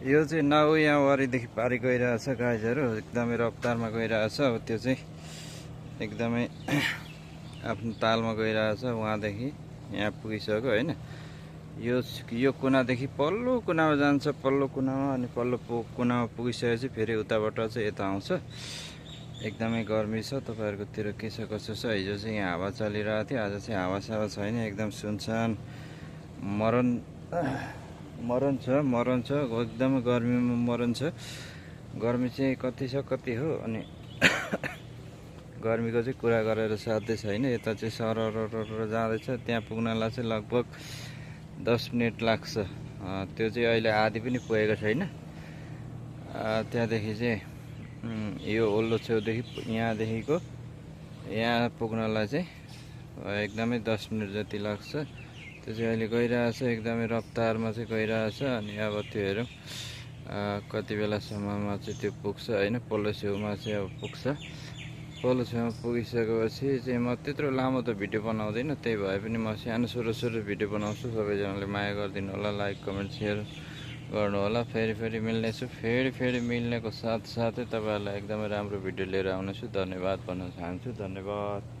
यो चाहिँ नाउ यहाँ वारीदेखि पारि गइरहेछ गाइजहरू एकदमै रफ्तारमा गइरहेछ। अब त्यो चाहिँ एकदमै आफ्नो तालमा गइरहेछ। उहाँदेखि यहाँ पुगिसक्यो होइन। यो कुनादेखि पल्लो कुनामा जान्छ, पल्लो कुनामा, अनि पल्लो कुनामा पुगिसकेपछि फेरि उताबाट चाहिँ यता आउँछ। एकदमै गर्मी छ। तपाईँहरूकोतिर के छ कसो छ? हिजो चाहिँ यहाँ हावा चलिरहेको थियो, आज चाहिँ हावासावा छैन, एकदम सुनसान मरण छ एकदमै गर्मीमा मरण छ। गर्मी चाहिँ कति छ कति हो, अनि गर्मीको चाहिँ कुरा गरेर साध्यै छैन। यता चाहिँ सरर जाँदैछ, त्यहाँ पुग्नलाई चाहिँ लगभग 10 मिनट लाग्छ। त्यो चाहिँ अहिले आधी पनि पुगेको छैन। त्यहाँदेखि चाहिँ यो ओल्लो छेउदेखि यहाँदेखिको यहाँ पुग्नलाई चाहिँ एकदमै 10 मिनट जति लाग्छ। त्यो चाहिँ अहिले गइरहेछ, एकदमै रफ्तारमा चाहिँ गइरहेछ। अनि अब त्यो हेरौँ कति बेलासम्ममा चाहिँ त्यो पुग्छ होइन। पल्लो छेउमा चाहिँ अब पुग्छ। पल्लो छेउमा पुगिसकेपछि चाहिँ म त्यत्रो लामो त भिडियो बनाउँदैन, त्यही भए पनि म सानो सुरु भिडियो बनाउँछु। सबैजनाले माया गरिदिनु होला, लाइक कमेन्ट सेयर गर्नु होला। फेरि मिल्नेछु। फेरि मिल्नेको साथसाथै तपाईँहरूलाई एकदमै राम्रो भिडियो लिएर आउनेछु। धन्यवाद भन्न चाहन्छु। धन्यवाद।